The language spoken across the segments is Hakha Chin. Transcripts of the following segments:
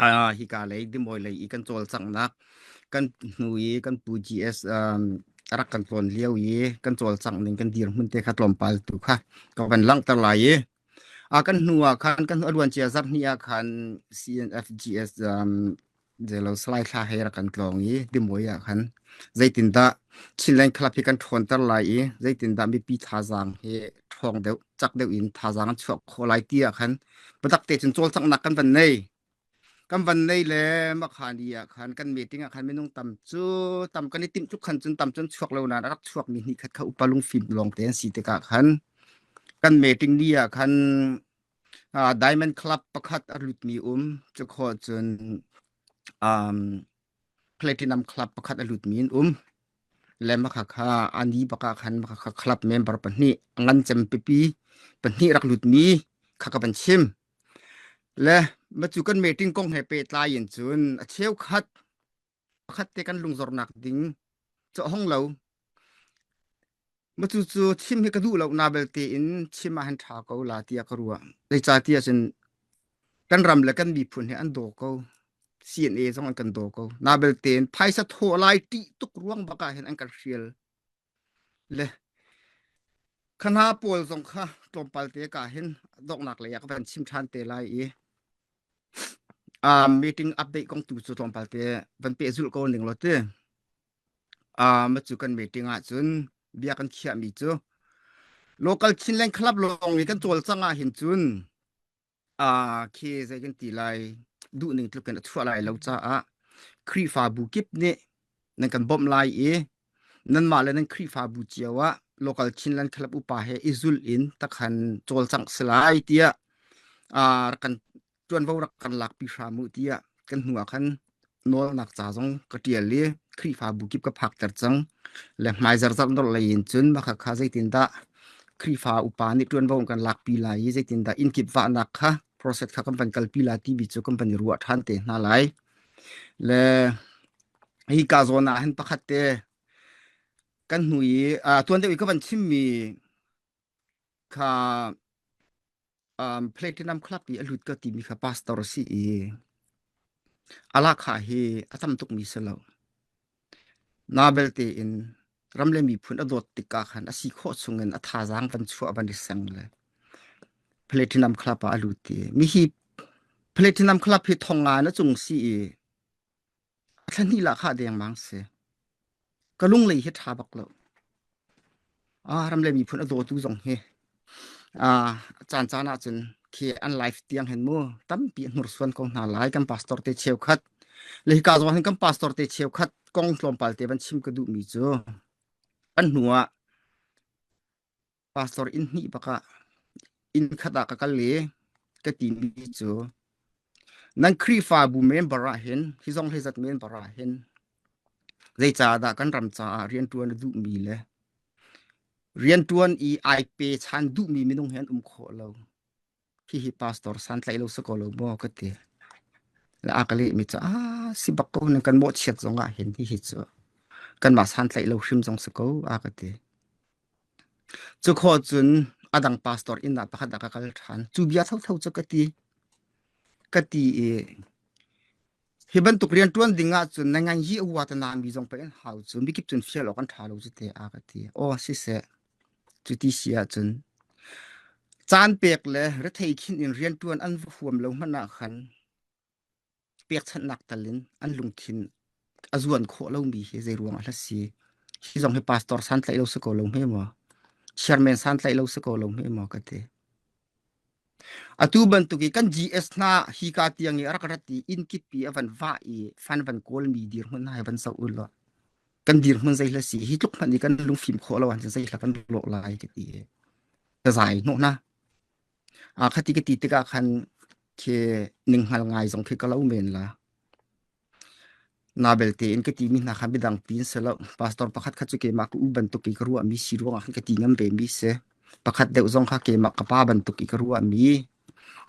Ah, hika lei Dimoy lei i kan cawlcanghnak kan hnu i kan pu GS um, rak kan tlawn lio i kan cawlcangh ning kan dirhmun te kha tlawmpal tu kha ka van langhter lai i a kan hnu ah khan kan a luan cia zarh hnih ah khan CNFGS um, zelo Salai Thla he rak kan tlawng i Dimoy ah khan zeitindah Chinland Club hi kan ṭhawnter lai i zeitindah mipi thazaang hi ṭhawng deuh cak deuh in thazaang an chuah khawh lai ti ah khan biatak te cun cawlcanghnak kan van nei kan van nei le makhani ah khan kan meeting ah khan minung tam cu tam kan i timh tluk khan cun tam cun chuak lo nain a rak chuak mi hnih khat kha upa lungfim lawng te an si tikah khan kan meeting ni ah khan uh, Diamond Club pakhat a lutmi um cu khawh cun um, Platinum Club pakhat a lutmi in um le makha kha ani baka khan makha kha club member pahnih ngan cem pipi pahnih rak lutmi kha ka van chim le ma cu kan meeting kong he pehtlai in cun a cheukhat pakhat te kan lungzornak ding cu hong lo Macu cu chim hi ka duh lo na belte in chim ah hin ṭha ko la tiah ka ruah. Zeicahtiah cun kan ram le kan miphun hi an daw ko. CNA zong an kan daw ko. Na belte in phaisa thawh lai ṭih tuk ruang bak ah hin an kan hrial. Le khana pawl zong kha tlawmpal te ka hin donghnak lei ah ka van chim ṭhan te lai i um, meeting update kong tu cu tlawmpal te van pehzulh ko ning law ti. Uh, cu kan meeting ahcun bia kan khiahmi cu local Chinland Club lawng i kan cawlcang ah hin cun uh, khi zei kan ti lai duhning tluk in a chuah lai lo caah Khrihfabu kip nih nan kan bawmh lai i nanmah le nan Khrihfabu cio ah local Chinland Club upa he i zul in takhan cawlcangh si lai tiah uh, rak kan ṭuanvo rak kan lakpi hram u tiah kan hnu ah khan nawlnak ca zong ka ṭial i Khrihfabu kip ka phakter cang. Le hmai zarzar nolh lei in cun mah kha zeitindah Khrihfa upa nih ṭuanvo kan lakpi lai i zeitindah inn kip vahnak kha process kha kan van kalpi lai timi cu kan van i ruah ṭhan te hna lai. Le hi ka zawn ah hin pakhat te kan hnu i uh, tuan deuh i ka van chimmi kha um, Platinum Club i a lut ka timi kha pastor a si i alakha hi a tam tukmi si lo. Na belte in ram le miphun a dawt tikah khan a si khawh chungin a thazaang van chuah van i seng le Platinum Club ah a lut i mi hi Platinum Club hi thonga na cung si i A thla hnih lah khah dengmang si. Ka lunglei hi ṭha bak lo. Ah, ram le miphun a dawtu zong hi ah caan caan ahcun khi an life tiang hin mu tampi a hnursuan ko hna lai kan pastor te cheukhat le hika zong hin kan pastor te cheukhat kong tlawmpal te van chim ka duhmi cu an hnu ah Pastor inn hnih bak ah inn khat ah ka kal i ka timi cu nan Khrihfabu member ah hin hi zong hlei zat member ah hin zeicahdah kan ram caah rianṭuan a duhmi le rianṭuan i ai pe chan duhmi minung hi an um khawh lo. Hihi pastor santlaih lo si ko lo maw ka ti. Le a ka lehmi cu ah si bak ko nan kan mawhchiat zong ah hin hihi cu kanmah santlaih lo hrim zong si ko a ka ti. Cu khawh cun a dang pastor inn ah pakhat ah ka kal ṭhan. Cu bia thotho cu ka ti. Ka ti i hi bantuk rian ṭuan ding ahcun na ngan hi a hua ta na mi zong pei an hau cu mikip cun fial awk an ṭha lo cu te a ka ti. Aw siseh cuti si ahcun caan pek le rethei khin in rianṭuan an va huam lo hmanh ah khan pekchanhnak tal in an lungthin a zuan khawh lomi hi zei ruang ah hla si hi zong hi pastor santlaih lo si ko lo hme maw chairman santlaih lo si ko lo hme maw ka ti atu bantuk i kan GS hna hi ka tiang i a rak rat i inn kip i a van vah i fan van kawl mi dirhmun hna hi van zoh u law kan dirhmun zei hla si hi tluk hmanh i kan lungfim khawh lo ahcun zei hla kan lawh lai ka ti ka zai hnawh hna a khati ka ti tikah khan khi ninghngal ngai zong khi ka lo men la Na belte in ka timi hna kha midang pi an si lo. Pastor pakhat kha cu keimah ka u bantuk i ka ruahmi si ruangah khan ka ti ngam ve mi si. Pakhat deuh zong kha keimah ka pa bantuk i ka ruahmi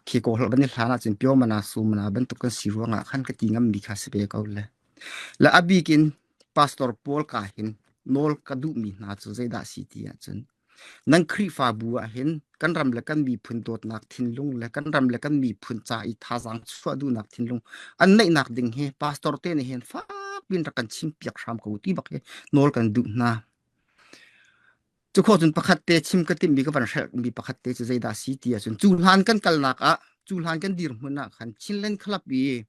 khi kaw holh ban i hlan ahcun pio mana su mana bantuk kan si ruangah khan ka ti ngammi kha si ve ko le. Le a bik in pastor pawl ka hin nawl ka duhmi hna cu zeidah si ti ahcun nan Khrihfabu ah hin Kan ram le kan miphun dawtnak thinlung le kan ram le kan miphun ca i thazaang chuah duhnak thinlung an neihnak ding hi pastor te nih hin fak piin rak kan chim piak hram ko ti bak hi nawl kan duh hna. Cu khawh cun pakhat te chim ka timhmi ka van hrelhmi pakhat te cu zeidah si ti ahcun cu hlan kan kalnak ah cu hlan kan dirhmun ah khan Chinland Club i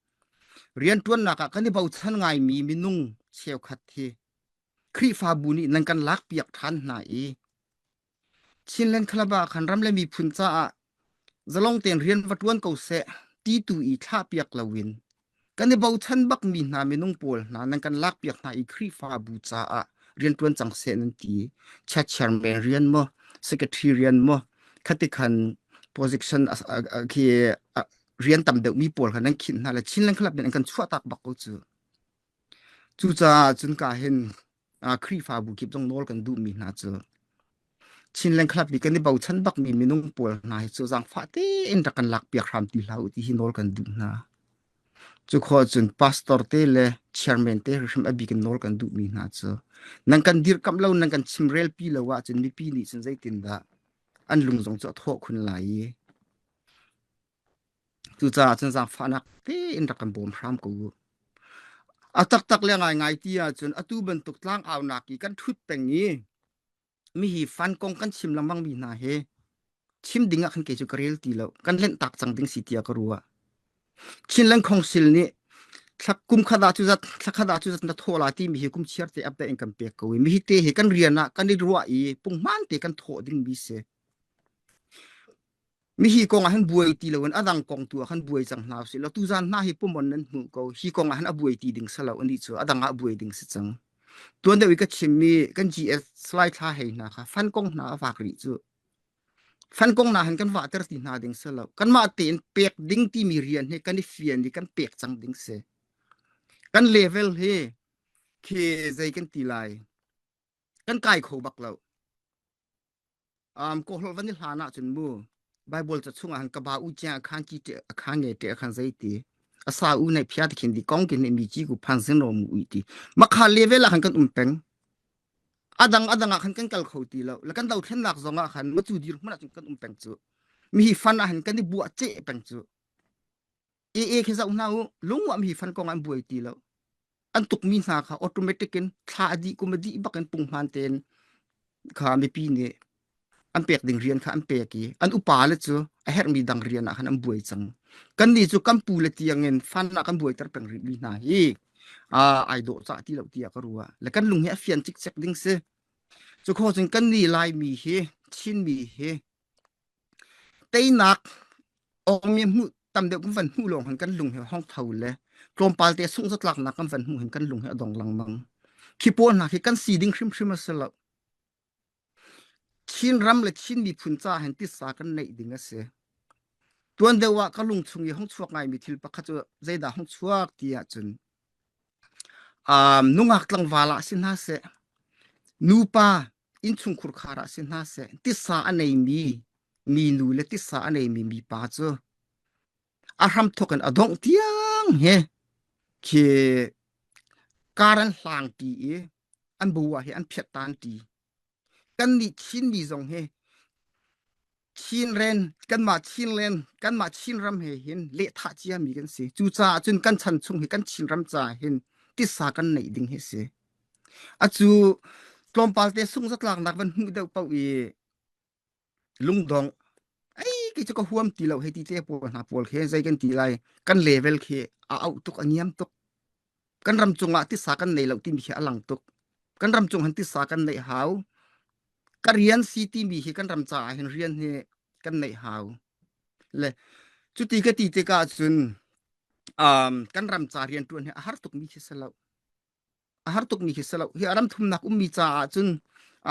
rianṭuannak ah kan i bochan ngaimi minung cheukhat hi Khrihfabu nih nan kan lakpiak ṭhan hna i Chinland Club ah khan ram le miphun caah zalong tein rian va ṭuan ko seh ti tu i thlahpiak loin kan i bochan bakmi hna minung pawl hna nan kan lakpiak hna i Khrihfabu caah rianṭuan cang seh nan ti. Chairman rian maw, secretary rian maw, khati khan position khi rian tam deuhmi pawl kha nan khinh hna le Chinland Club nih an kan chuahtak bak ko cu. Cucaah cun ka hin Khrihfabu kip zong nawl kan duhmi hna cu Chinland Club i kan i bochan bakmi minung pawl hna hi cu zaangfah tein rak kan lakpiak hram ti hlah u ti hi nawl kan duh hna. Cu khawh cun pastor te le chairman te hrim a bik in nawl kan duhmi hna cu nan kan dirkamh lo nan kan chimrelpi lo ahcun mipi nih cun zeitindah an lung zong cu a thawh khun lai i Cucaah cun zaangfahnak tein rak kan bawm hram ko u. A taktak le ngaingai ti ahcun atu bantuk tlangaunak i kan ṭhut peng i mihi fan kong kan chim lengmang mi hna hi chim ding ah khan kei cu ka rel ti lo. Kan lenhtak cang ding si tiah ka ruah. Chinland Council nih thla kum khat ah cu zat thla khat ah cu zat na thawh la timi hi kum chiar te update in kan pek ko i mihi te hi kan rian ah kan i ruah i punghman te kan thawh ding mi si. Mihi kong ah hin buai ti loin a dang kong tu ah khan buai cang hna usih law tuzan hna hi pumon nan hmuh ko hi kong ah hin a buai ti ding si lo ani cu a dang ah buai ding si cang tuan deuh i ka chimmi kan GS Salai Thla Hei hna kha fan kong hna a vak rih cu fan kong na han kan vahter ti hna ding si lo kanmah tein pek ding timi rian hi kan i fian i kan pek cang ding si kan level hi khi zei kan ti lai kan kai kho bak lo Um, kawhlo van i hlan ahcun mu Bible ca chungah han ka ba u chia khan ki te khan nge te khan zei ti asa u nei phia te khin di kong kin mi chi ku phan sin ro mu ui ti makha level ah khan kan um peng adang adang ah khan kan kal kho ti lo la kan do thlen nak zong ah khan ma chu dir hmun ah cun kan um peng chu mi hi fan ah han kan i buah che peng chu AA khi zoh hna u lungwam hi fan kong an buai ti lo an tukmi hna kha automatic in thla a dih kum a dih bak in punghman tein kha mipi nih an pek ding rian kha an pek i an upa le cu a herhmi dang rian ah khan an buai cang kan nih cu kan pu le tiang in fan ah kan buaiter peng rih mi hna hi ai dawh cah ti lo tiah ka ruah le kan lung hi a fian cikcek ding si cu kho cun kan nih Laimi hi Chinmi hi Teinak awmi hmuh tam deuh kan van hmuh lawng hin kan lung hi hong tho le tlawmpal te sungh zatlaknak kan van hmuh hin kan lung hi a dong lengmang. Khi pawl hna khi kan si ding hrimhrim a si lo. Chin ram le Chin miphun ca hin titsa kan neih ding a si. Tuan deuh ah ka lung chung i hong chuak ngaimi thil pakhat cu zeidah hong chuak ti ahcun um, nungak tlangval ah si hna seh, nupa innchungkhur khar ah si hna seh tisa a neimi minu le tisa a neimi mipa cu a hramthawk in a dongh tiang he khi kar an hlang ti i an bu ah hi an phiat tan ti kan nih Chinmi zong hi Chinren kanmah Chinland kanmah Chinram he hin lehthah ciami kan si cucaah cun kan chan chung hi kan Chinram ca hin tisa kan neih ding hi si Acu tlawmpal te sung zatlaknak van hmuh deuh paoh i lungdong ei kei cu ka huam ti lo hei ti te pawl hna pawl khi zei kan ti lai kan level khi a auh tuk a niam tuk kan ram cungah tisa kan nei lo timi khi a lang tuk kan ram cung han tisa kan neih hau ka rian si timi hi kan ram caah hin rian hi kan neih hau le cuti ka ti tikah cun um, kan ram ca rian ṭuan hi a har tukmi khi si lo a har tukmi khi si lo hi ram thumnak ummi caah cun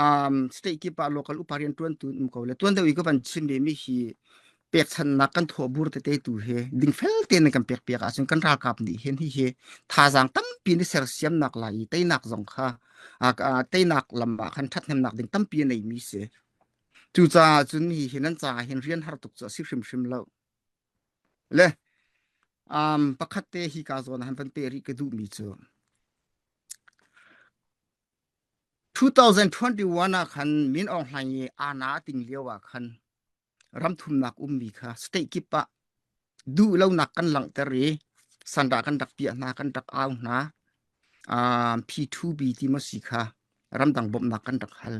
um, state kip ah local upa rian tuan tu um ko le tuan deuh i ka van chim ve mi hi pekchannak kan thawh bur tete tu hi dingfel tein kan pek piak ahcun kan ralkap nih hin hi hi thazaang tampi ni sersiamnak lai i teinak zong kha teinak lam ah khan ṭhathnemnak ding tampi a neimi si cucaah cun hi hi nan caah hin rian har tuk cu a si hrimhrim lo Le um, pakhat te hi ka zawn han van pe rih ka duhmi cu 2021 ah khan Min Aung Hlaing i ana a ting lio ah khan. ramthumnak ummi kha state kip ah duh lonak kan langhter i sandah kan rak piah hna kan rak au hna um, P2B ti ma si kha ramdang bawmhnak kan rak hal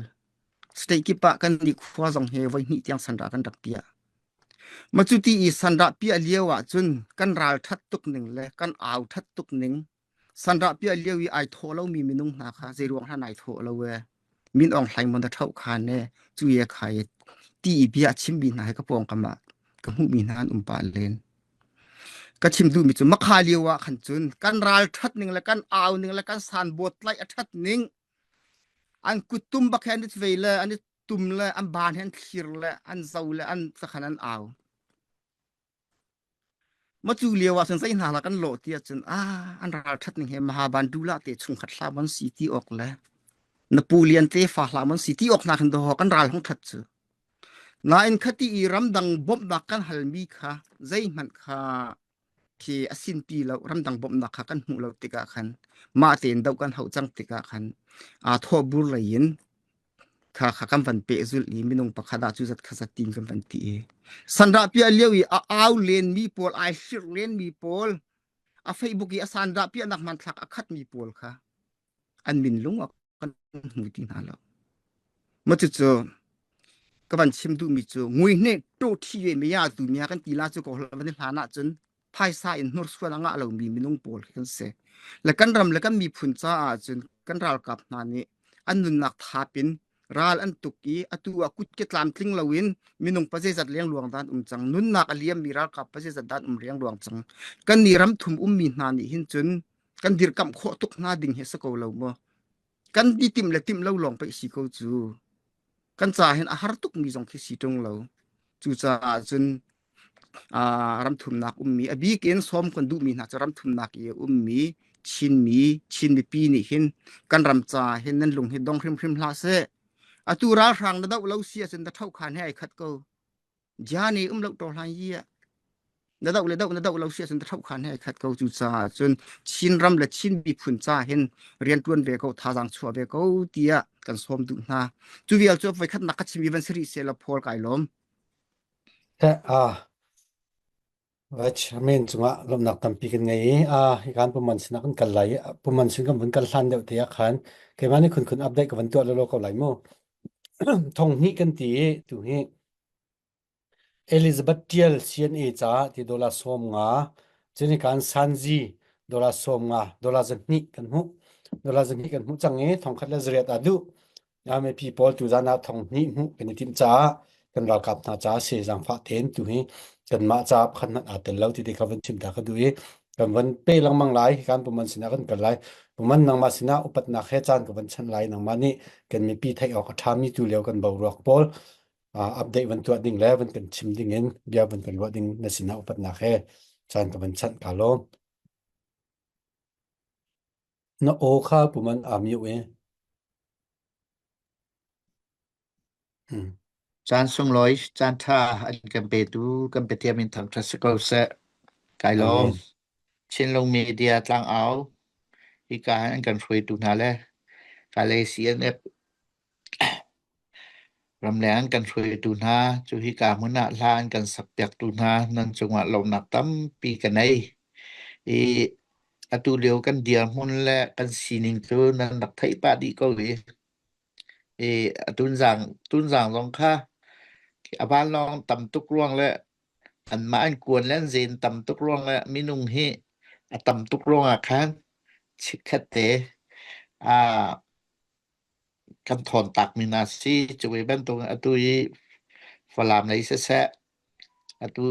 state kip ah kan nih khua zong he voi hnih tiang sandah kan rak piah ma cu ti i sandah piah lio ah cun kan ral that tuk ning le kan au that tuk ning Sandah piah lio i ai thawh lomi minung hna kha zeiruang hlah nai thawh lo e min Aung Hlaing mon na ṭhoh khan e cu ye kha e ti i bia a chimmi hna he ka pawngkam ah ka hmuhmi hna an um pah len. Ka chim duhmi cu makha lio ah khan cun kan ral ṭhat ning le kan au ning le kan sanbawt tlaih a ṭhat ning an kuttum bak he an i vei le an i tum le an ban he an thlir le an zo le an sakhan an au. Ma cu lio ah cun zei hna lah kan lawh ti ahcun ah an ral ṭhat ning he Mahaban Dula te chungkhat hlah mon si ti awk le na pu lian te fa hlah mon si ti awk hna khin doho kan ral hong ṭhat cu. Nain khati i ramdang bawmhnak kan halmi kha zeihmanh kha khi a sinpi lo ramdang bawmhnak kha kan hmuh lo tikah khan mah tein doh kan hauh cang tikah khan aa thawhbur lei in Kha kha kan van pehzulh i minung pakhat ah cu zat kha zat tin kan van ti i sandah piah lio i a au lenmi pawl ai hlirh lenmi pawl a Facebook i a sandah piahnak hmanthlak a khatmi pawl kha an min lung ah kan hmu ti hna lo. Ma cucu ka van chim duhmi cu ngui hne to thi ve mi ya tu mi kan ti la cu ko van hlan ah cun phaisa in hnursuan a ngah lomi minung pawl khi kan si. Le kan ram le kan miphun caah cun kan ralkap hna nih an nunnak thap in ral an tuk i atu ah kutke tlamtling loin minung pazeizat lengluang dan um cang nunnak a liammi ralkap pazeizat dan um riangruang cang kan nih ramthum ummi hna nih hin cun kan dirkamh khawh tuk hna ding hi si ko lo maw kan di timh le timh lo lawng pei si ko cu kan ca hin a har tukmi zong khi si ṭung lo cucaah cun ramthumnak ummi a bik in sawm kan duhmi hna cu ramthumnak i a ummi Chinmi Chin mipi nih hin kan ram ca hin nan lung hi dong hrimhrim hlah seh atu ralhrang na doh lo si ahcun na tho khan he ai khat ko jani um lo to hlan yi na doh le doh na doh lo si ahcun na tho khan he ai khat ko cu caah cun Chin ram le Chin miphun ca hin rian tuan ve ko thazaang chuah ve ko tiah kan sawm duh hna cu vial cu voi khat nak ka chim i van si rih seh la Paul kai lawm Vac men cungah lawmhnak tampi kan ngei i hikan puman sinah kan kal lai i puman sin kan vun kal hlan deuh te ah khan keimah nih khunkhun update ka van tuah lawlaw ko lai mu. Thong hnih kan ti i tu hi Elizabeth Tial CNA caah ti dollar 50 cunikan Sanzi dollar 50 dollar 200 kan hmuh dollar 200 kan hmuh cang i thongkhat le zariat aa duh Mipi pawl tuzan ah thong hnih hmuh kan i timh caah kan ralkap hna caah si zaangfah tein tu hi kanmah caah pakhat hmanh aa tel lo ti te kha van chim ta ka duh i kan van pe lengmang lai kan puman sinah kan kal lai puman nangmah sinah upatnak he caan ka van chanh lai nangmah nih kan mipi theih awk a ṭhami tu lio kan boruak pawl update van tuah ding le van kan chim ding in bia van kan ruah ding na sinah upatnak he caan ka van chanh ka lawm Na aw kha puman aa mioh i. Hmm. Caan sunglawi, caan ṭha an kan petu kan Pathian min thangṭhat si ko seh. Kai lawm. Amen. Chinlung Media tlangau hika an kan hruaitu hna le Kalay CNF Ramleng an kan hruaitu hna cu hika hmun ah hla an kan sakpiaktu hna nan cungah lawmhnak tampi ka nei. I atu lio kan dirhmun le kan sining cu nan rak theih pah dih ko i i a tunzang tunzang zong kha a vanlawng tam tuk ruang le anmah an kuan le an zen tam tuk ruang le minung hi a tam tuk ruangah khan chikkhat te aa kan thawn takmi hna si. Cu ve bantuk in atu i Falam lei siseh, atu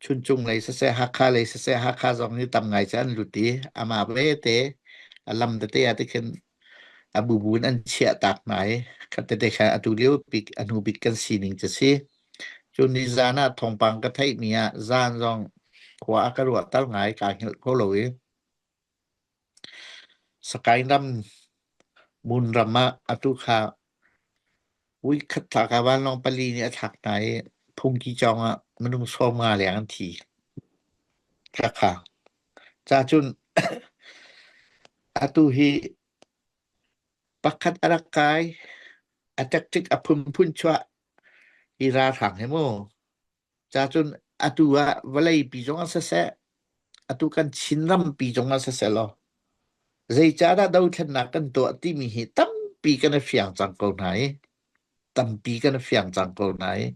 Chuncung lei siseh, Hakha lei siseh, Hakha zong hi tam ngai cu an lut i amah vete a lam tete ah tikhin a bubu in an chiah tak hna i khat tete khan atu lio bik a hnu bik kan sining cu si. Cun nizan ah thawngpang ka theihmi ah zan zong khua a ka ruahter ngai kaa hngilh kho lo i Sakaing ram Munram ah atu kha voikhat thlak ah vanlawng pali nih a thlak hna i phungki cawng ah minung 50 leng an thi. Khakha. Ca cun atu hi pakhat a rak kai, a tactic a phunphun chuah. Hi ralhrang hi mu. Ca cun atu ah vawleipi zong ah siseh, atu kan Chinram pi zong ah siseh law, zeicahdah dothlennak kan tuah timi hi tampi kan i fiang cang ko hna i tampi kan i fiang cang ko hna i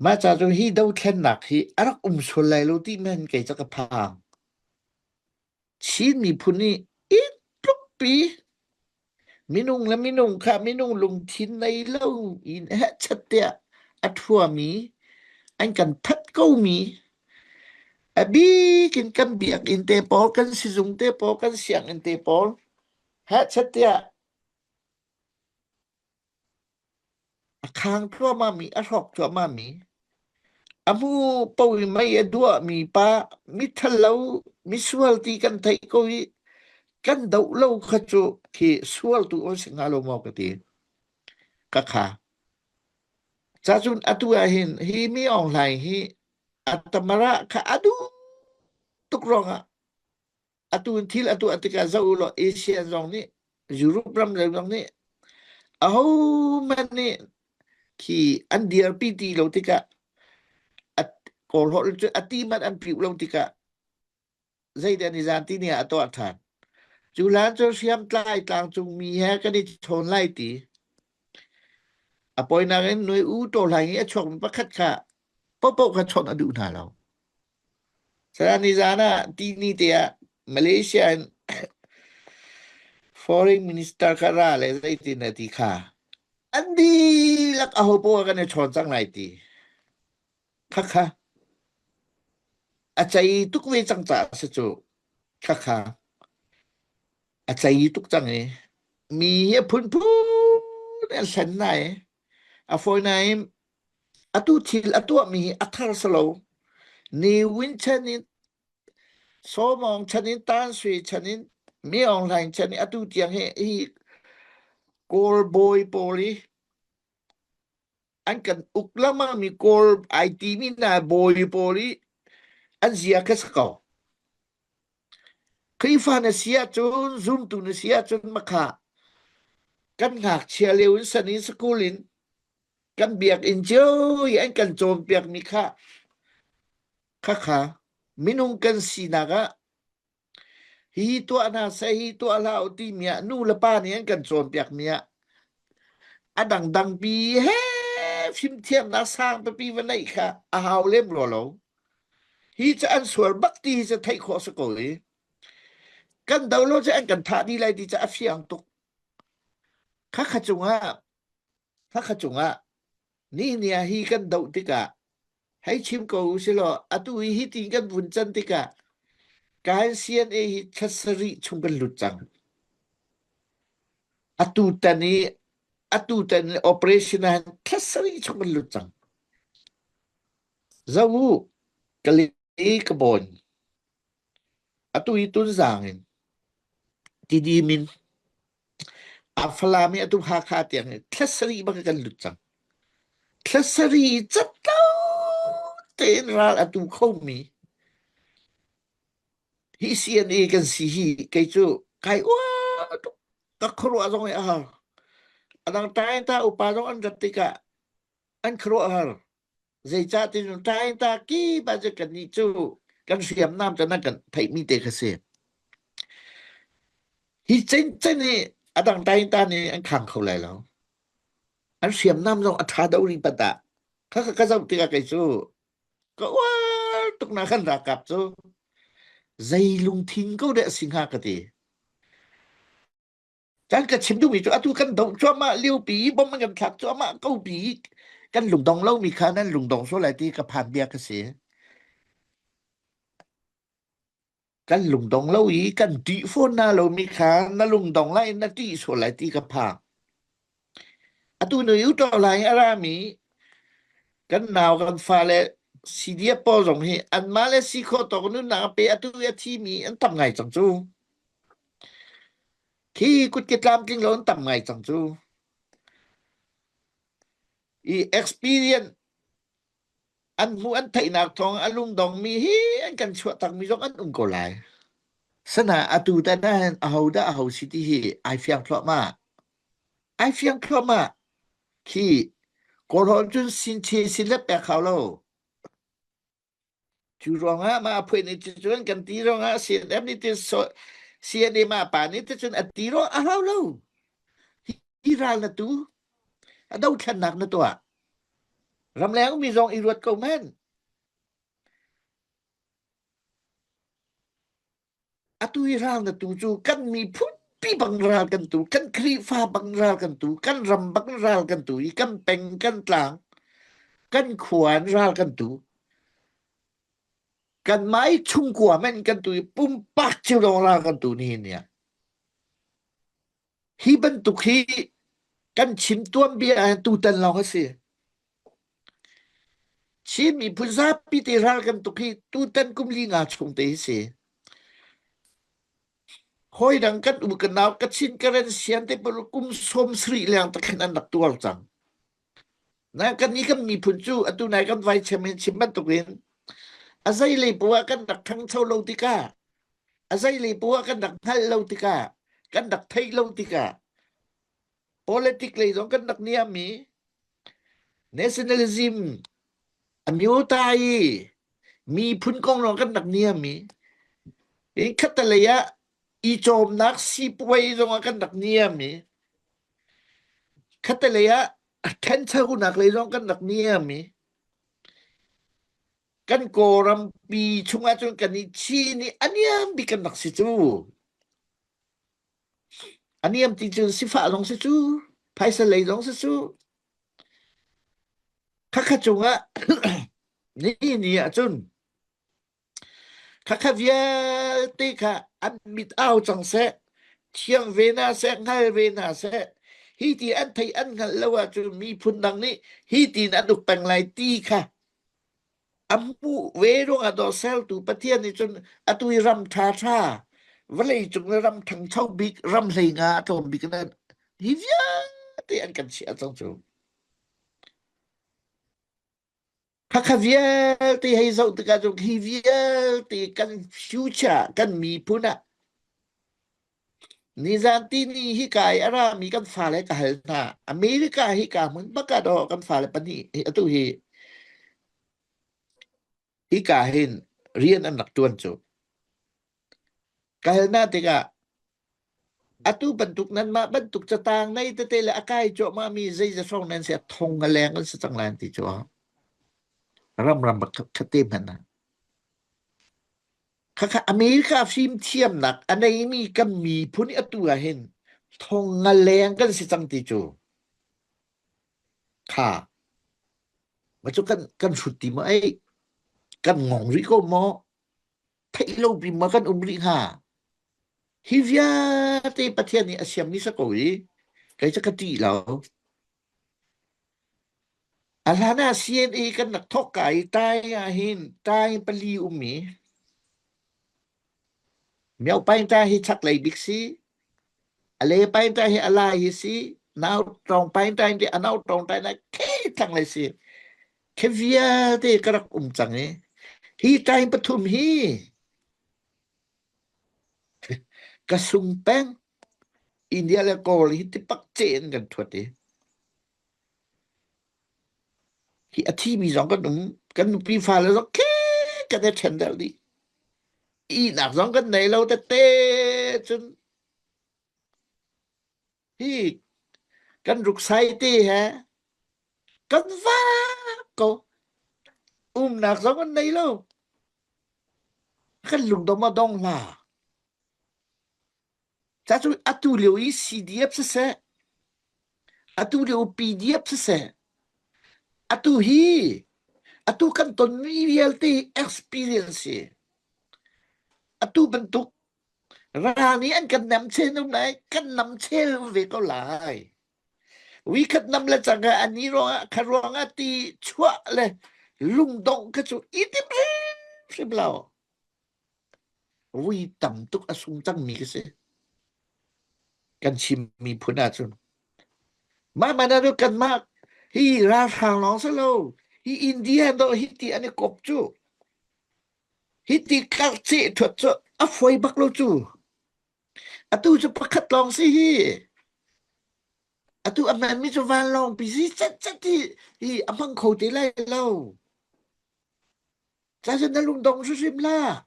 mah ca cu hi dothlennak hi a rak um sual lai lo ti men kei ca ka phang. Chin miphun nih i tlukpi minung le minung kha minung lungthin nei lo in hehchat tiah a ṭhuami an kan that komi a bik in kan biakinn te pawl kan sizung te pawl kan sianginn te pawl hehchat tiah A khang thluahmahmi, a hrawk thluahmahmi, a hmu paoh i mei a duahmi pa, mithalo, misual ti kan theih ko i kan doh lo kha cu khi sual tu an si hnga lo maw ka ti. Ka kha. Cacun atu ah hin hi mi Aung Hlaing hi a tamara kha a duh tuk ruangah atu in thil a tuah tikah zoh u law Asia zong nih Europe ram le zong nih ahohmanh nih khi an dirpi ti lo tikah a kawlholh cu a ti man an piuh lo tikah zeidah ni zan ti ni ah a tuah ṭhan. Cu hlan cu hriamtlai tlangcungmi he kan i chawn lai ti. A poinak in nui u to hlai i a chuakmi pakhat kha popo kha chawnh a duh hna lo. Sara nizan ah tihni te ah Malaysia in Foreign Minister kha ra le zeitin na ti kha an dihlak aho poah kan i chawn cang lai ti. Khakha a cei tuk ve cang caah si cu. Khakha a cei tuk cang i mi hi a phunphun an hlen nai. A fawi nain Atu thil a tuahmi hi a thar si lo. Ne Win chan in, Saw Maung chan in, Tan Sui chan in, Mi Aung Hlaing chan in atu tiang hi hi Kawl bawi pawl hi an kan uk lengmangmi Kawl ai timi hna bawi pawl hi an zia kha si ko. Khrihfa na si ahcun, zumtu na si ahcun makha kan ngakchia lio in san in school in kan biakinn cio i an kan cawnpiakmi kha khakha minung kan sinak ah hi tuah hna seh hi tuah hlah u timi ah nu le pa nih an kan cawnpiakmi ah a dangdang pi he fimthiamnak sang pipi va neih kha a hau lem rua lo hi cu an sual bak ti hi cu theih khawh si ko i kan do lo cu an kan thah dih lai ti cu a fiang tuk khakha cungah Khakha cungah ni ah hi kan doh tikah hei chim ko u silaw atu hi hitin kan vun can tikah kain CNA hi thla sarih chung kan lut cang. Atu tan i atu tan i operation ah thla sarih chung kan lut cang. Zo u ka li ka bawn. Atu hi Tunzang in Tidim in A Falam i atu Hakha tiang hi thla sarih bak kan lut cang. Thla sarih catlo tein ral a tu khomi hi CNA kan si hi kei cu kai uar tuk. Ka khuaruah zong hi a har. A dang taing ta upa zong an rat tikah an khuaruah har. Zeicah ti cun taing ta kip ah cun kannih cu kan hriamnam cu nan kan theihmi te kha si. Hi cencen hi a dang taing ta nih an khang kho lai lo. An hriamnam zong a ṭha do rih pat ah. Kha kha ka zoh tikah kei cu ka uar tuk na kan ralkap cu zei lungthin ko deh a si hnga ka ti. Kan ka chim duhmi cu atu kan doh cuahmah liopi bom an kan thlak cuahmah ko pi kan lungdong lomi kha nan lungdong sual lai ti ka phan bia ka si. Kan lungdong lo i kan ṭih fawn na lomi kha na lungdong lai na ṭih sual lai ti ka phang. Atu nu yu to lai a rami kan nau kan fale CDF pawl zong hi anmah le si khawh tawk nunnak a pe atu i a thimi an tam ngai cang cu. Khi kutke tlamtling lo an tam ngai cang cu. I experience an hmuh an theihnak thawng a lungdongmi hi an kan chuah takmi zong an um ko lai. Sana atu tan ahhin aho dah aho si ti hi ai fiang thluahmah. Ai fiang thluahmah. Khi. Kawlrawn cun sin che sin le pek hau lo. Cu ruangah mah phui nih cun kan ti ruangah CNF nih ti so CNA mah pa nih ti cun a ti ruang a hau lo. Hi ral na tu a dothlennak na tuah. Ramleng mi zong i ruat ko men. Atu i ral na tu cu kan miphun pi bang ral kan tu, kan Khrihfa bang ral kan tu, kan ram bang ral kan tu i kan peng kan tlang, kan khua in ral kan tu. Kanmah i chungkua men kan tu i pumpak cio lawng ral kan tu nihin ni ah. Hi bantuk hi kan chim tuanbia ah tutan lawng a si. Chin miphun zapi te ral kan tuk hi tutan kum li nga chung te hi si. Hawi dang kan u kan nau Kachin Karen Sian te pawl kum som sri leng tak khin an rak tuar cang. Na kan ni kan miphun cu atu nai kan vai chem in chim bantukin a zei lei poah kan rak thangcho lo tikah a zei lei poah kan rak hngalh lo tikah kan rak theih lo tikah politic lei zong kan rak niam i nationalism a myota i miphun kong lawng kan rak niam i in khattelei ah i cawmnak sipuai zong ah kan rak niam i khattelei ah ṭhanchonak lei zong kan rak niam i kan Kawlrampi chungah cun kan i chin i a niam bik kan rak si cu. A niam ti cun sifah zong si cu, phaisa lei zong si cu. Khakha cungah ni ni ahcun khakha vialte kha an mit au cang seh, thiang ve hna seh, hngal ve hna seh. Hi ti an theih an hngalh lo ahcun miphun dang nih hi tiin an uk peng lai ti kha A hmuh ve ruangah dawh sertu Pathian nih cun atu i ram ṭhaṭha vawleicung le ram ṭhangcho bik ram hleinga a tlawm bik in hi vialte an kan chiah cang cu. Khakha vialte hei zoh tikah cun hi vialte kan future kan miphun ah nizan tini hika i a rami kan fale ka hal hna. America hika hmun bak ah dawh kan fale pahnih hi atu hi hika hin rian an rak ṭuan cu. Ka hal hna tikah atu bantuk nanmah bantuk catang nei tete le a kai cuahmah mi zeizat hrawng nan si a thong a leng an si cang lai an ti cu. Ram ram bak khat te hmanh ah. Khakha America fimthiamnak a neimi kan miphun i atu ah hin thong nga leng kan si cang ti cu kha ma cu kan kan hrut ti maw ei kan ngong rih ko maw theih lo pi ma kan um rih hnga hi vialte Pathian nih a siammi sa ko i kei cu ka ṭih lo A hlan ah CNA kan rak thawk ka i Tai ah hin Tai pali um i Myopaing ta hi chaklei bik si, a le paing ta hi a lai hi si, nau tawng paing ta hi a nau tawng ta na ke thlanglei si. Khi vialte ka rak um cang i hi tai pathum hi ka sung peng India le Kawl hi tipak ce in kan thuat i Hi a thimi zong kan um, kan nupi fale zong khe kan i ṭhen deuh dih. Ihnak zong kan nei lo tete cun hi kan ruksai te he kan vak ko. Umnak zong kan nei lo. Kan lungdong a dong hna. Ca cu atu lio i CDF siseh, atu lio PDF siseh, atu hi atu kan tonmi vialte experience hi atu bantuk ral nih an kan nam chen um lai kan nam chel ve ko lai wi khat nam le cang ah ani ruangah kha ruangah ti chuah le lungdongh kha cu i tim hrimhrim lo Vui tam tuk a sung cangmi ka si. Kan chim miphun ahcun. Mah man ah kanmah hi ralhrang lawng si lo. Hi India dawh hi ti an i kop cu. Hi ti karceh thuat cu a fawi bak lo cu. Atu cu pakhat lawng si hi. Atu a hmanmi cu vanlawng pi si chat chat hi hi a hmang kho te lai lo. Cacun na lungdong hrimhrim la.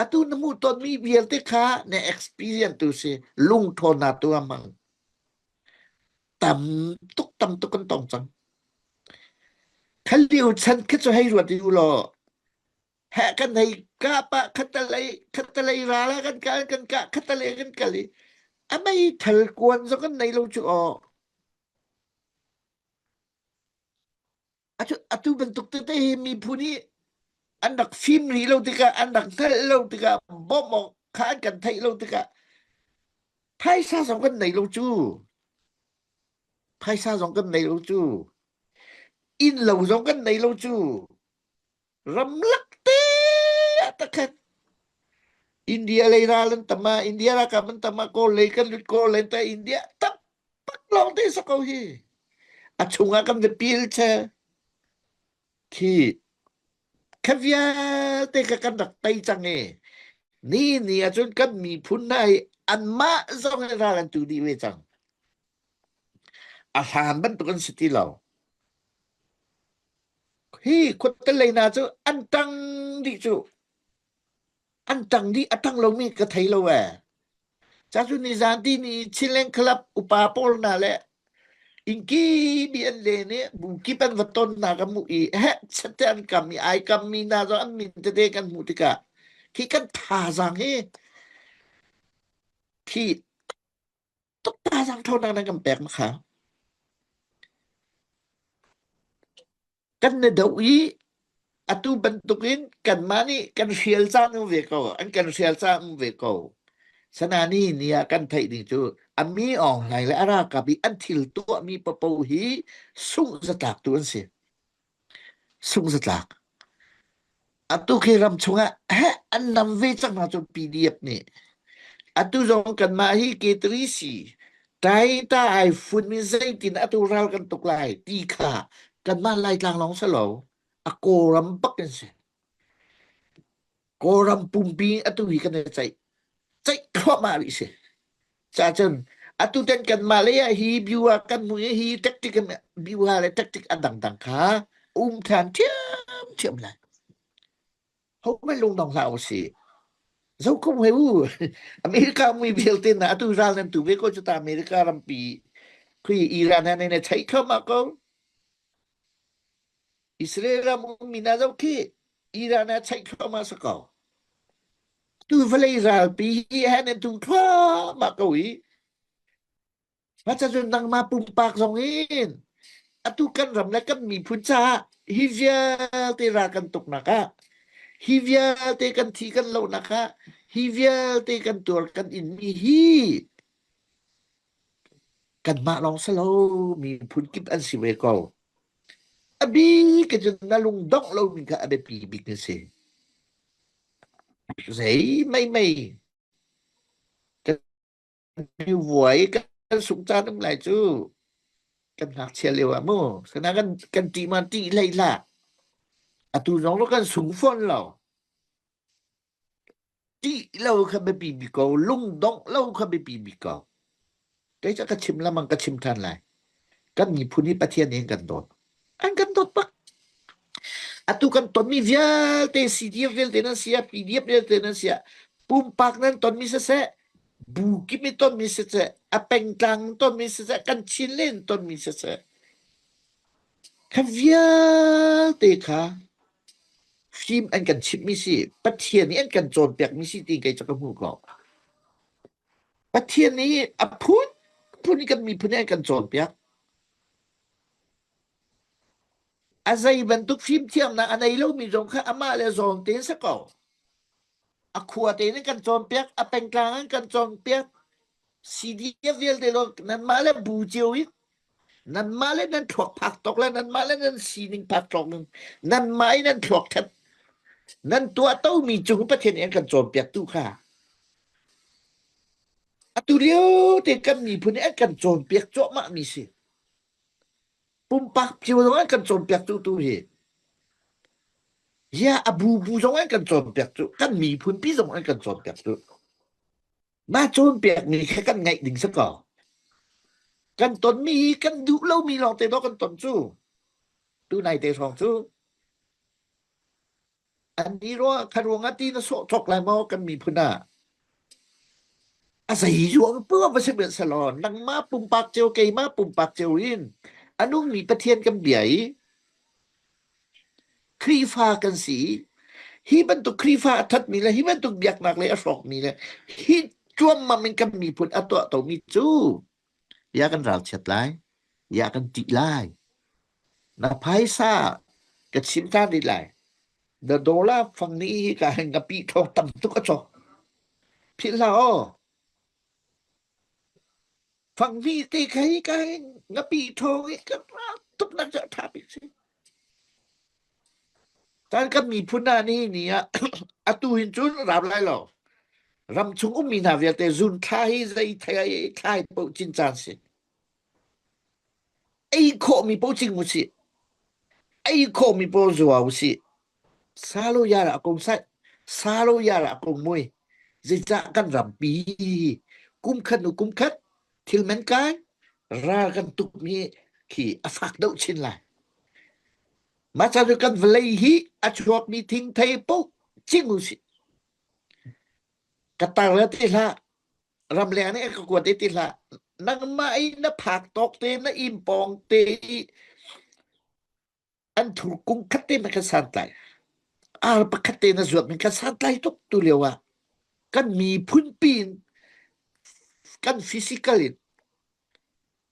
Atu na hmuh tawnmi vialte kha na experience tu si lungṭhawnnak tu a hmang. Tam tuk tam tuk kan tong cang. Kha lio chan kha cu hei ruat u law he kan hei kah pah khatalei khatalei ral ah kan kal kan kah khatalei kan kal i a meithal kuan zong kan nei lo cu aw. Atu, atu bantuk tete hi miphun hi an rak fim rih lo tikah an rak hngalh lo tikah bawmh awk kha an kan theih lo tikah phaisa zong kan nei lo cu. Phaisa zong kan nei lo cu. Inn lo zong kan nei lo cu. Ramlak te ah takhat India lei ral an tam ah India ralkap an tam ah Kawl lei kan lut Kawl lei ta India tak pak lawng te sa ko hi. A chungah kan va pil che. Khi kha vialte kha kan rak tei cang i ni ni ahcun kan miphun hna hi anmah zong in ral an tu dih ve cang. A hlan bantuk an si ti lo. Hi khuatelei hna cu an ṭang dih cu. An ṭang dih a ṭang lomi ka thei lo ee. Ca cu nizan ti ni Chinland Club upa pawl hna le innki bi an len i bu kip an va ton hna ka hmuh i heh chate an kam i ai kam mi hna zong an min tete kan hmuh tikah khi kan thazaang hi khi tuk thazaang ṭhawnnak nan kan pek ma kha Kan na doh i atu bantukin kanmah nih kan hrial caan um ve ko, an kan hrial caan um ve ko. Sanani ni ah kan theih ding cu a mi Aung Hlaing le a ralkap i an thil tuahmi paoh hi sungh zatlak tu an si. Sungh zatlak. Atu khi ram chungah heh an nam ve cang hna cu PDF nih. Atu zong kanmah hi K3C Taita ai funmi zeitin atu ral kan tuk lai ti kha kanmah Laitlang lawng si lo a Kawlram bak in si. Kawlram pumpi atu hi kan i ceih ceih thluahmah rih si. Cacun atu ten kanmah lei ah hi biu ah kan hmu i hi tactic biuha le tactic a dangdang kha um ṭhan ṭhiamṭhiam lai. Hohmanh lungdong hlah usih. Zokhum he u. America mui vialte na atu ral nan tu ve ko cu ta America rampi khi Iran he ne chai thluahmah ko. Israel ram ummi na zoh khi Iran he chai thluahmah sa ko. Tu vawlei ralpi hi he nan tu thluahmah ko i Macacun nangmah pumpak zong in atu kan ram le kan miphun caah hi vialte ral kan tuknak ah hi vialte kan thi kan lohnak ah hi vialte kan tuar kan inmi hi kanmah lawng si lo miphun kip an si ve ko. A bik cun na lung dongh lomi kha a biapi bik na si. Zei mei mei kan vuai kan sung caan um lai cu kan ngakchia lio ah mu sana kan kan ṭih ma ṭih hlei hlah atu zong lo kan sung fawn lo ṭih lo kha biapi bik ko lungdongh lo kha biapi bik ko kei ca ka chim lamang ka chim ṭhan lai kan miphun hi Pathian nih kan dawt an kan dawt bak atu kan tonmi vialte CDF vialte nan sia PDF vialte nan sia pumpak nan tonmi siseh bu kip i tonmi siseh a pengtlang tonmi siseh kan Chinland tonmi siseh kha vialte kha fim an kan chimhmi si Pathian nih an kan cawnpiakmi si ti kei cu ka hmu ko Pathian nih a phun phun in kan miphun nih an kan cawnpiak a zei bantuk fimthiamnak a nei lomi zong kha amah le zawn tein si ko A khua tein an kan cawnpiak, a pengtlang an kan cawnpiak. CDF vialte lo nanmah le bu cio in nanmah le nan thluak phak tawk le nanmah le nan sining phak tawk in nanmah in nan thluak that nan tuah tomi cung Pathian nih an kan cawnpiak tu kha atu lio te kan miphun nih an kan cawnpiak cuahmah mi si pumpak cio zong an kan cawnpiak tu tu hi Ya a bubu zong an kan cawnpiak cu kan miphun pi zong an kan cawnpiak cu. Mah cawnpiak mi kha kan ngaih ding si ko. Kan tonmi hi kan duh lomi lawngte dawh kan ton cu. Tunai te hrawng cu. An ni rua kha ruangah ti na sawh cawk lai maw kan miphun ah? A zei ruang puah va si hmanh selaw nangmah pumpak cio keimah pumpak cio in a nungmi Pathian kan bia i Khrihfa kan si i hi bantuk Khrihfa a thatmi le hi bantuk biaknak lei a hrawkmi le hi cuammam in kan miphun a tuahtomi cu ya kan ralchiat lai, ya kan ṭih lai. Na phaisa ka chim ta rih lai. Na dollar fang nih hi ka hin ngapi thawng tam tuk a cawk. Philh hlah aw. Fang vi te kha hi ka hin ngapi thawng i ka tuk nak cu tha bik si. Tan kan miphun hna ni ni ah atu hin cun rap lai lo. Ram chung ummi hna vialte zun thla hi zei thei thlai paoh cin caan si. Ei khawhmi paoh cing usih. Ei khawhmi paoh zua usih. Salo yara kong sai. Salo yara kong mui. Zeicah kan rampi kum khat nu kum khat thil men kai ral kan tukmi khi a fak deuh chin lai. Mah ca cu kan vawlei hi a chuakmi thingthei paoh cing usih. Ka tar le ti hlah. Ramleng nih a ka kuat i ti hlah. Nangmah i na phak tawk te na inn pawng te i an thur kung khat te na ka santlai. Ar pakhat te na zuat mi ka santlai tuk tu lio ah kan miphun pi in kan physical in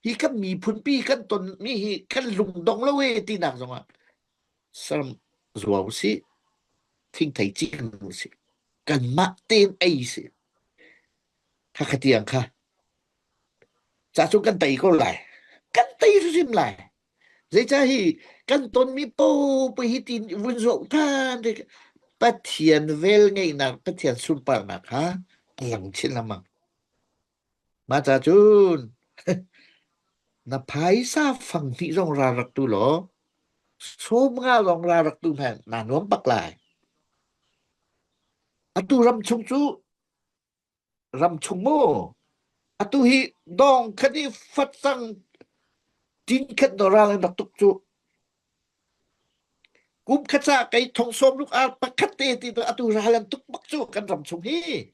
hi kan miphun pi kan ton mi hi kan lungdong lo e tinak zong ah saram zua usih thingthei cing usih kanmah tein ei si kha kha tiang kha ca cu kan tei ko lai kan tei hrim lai zeicah hi kan tonmi popo hi tin vun zoh than Pathian vel ngeihnak Pathian sunparnak kha a lang chin lengmang Mah ca cun na phaisa fang hnih zong ra rak tu law sawm nga zong ra rak tu hmanh naa nuam bak lai. Atu ram chung cu ram chung mu atu hi dong khat i facang tin khat do ral in rak tuk cu kum khat ca kei thong sawm ruk ar pakhat te ti atu ral an tuk bak cu kan ram chung hi.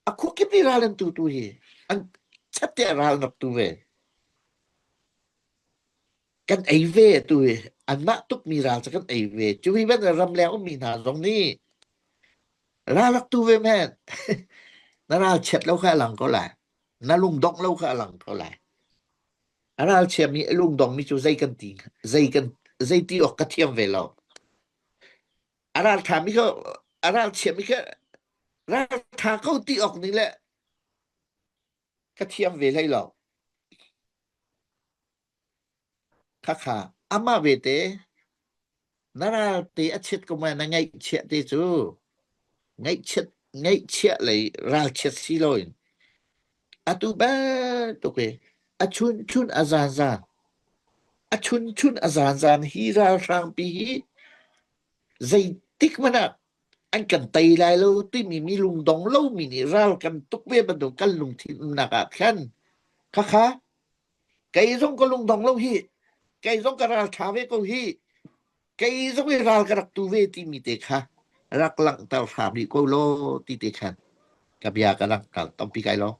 A khuakip i ral an tu tu hi an chat te ral nak tu ve. Kan ei ve tu hi anmah tukmi ral cu kan ei ve. Cu hi ban ramleng ummi hna zong nih ral rak tu ve men. Na ral chiat lo kha a lang ko lai. Na lungdongh lo kha a lang ko lai. A ral chiami a lungdongmi cu zei kan ti zei kan zei ti awk ka thiam ve lo. A ralṭhami kha a ralchiami kha ralṭha ko ti awk ning le ka thiam ve hlei lo. Khakha amah ve te na ral te a chiat ko ma na ngaihchiah te cu ngaihchiat ngaihchiah lei ralchiat si loin atu bantuk i a chun chun a zan zan a chun chun a zan zan hi ralhrang pi hi Zeitik hmanh ah an kan tei lai lo timi mi lungdong lomi nih ral kan tuk ve bantuk kan lungthin umnak ah khan khakha kei zong ka lungdong lo hi kei zong ka ral ṭha ve ko hi kei zong i ral ka rak tu ve timi te kha rak langhter hram rih ko law ti te khan ka bia ka langhter tampi kai lo.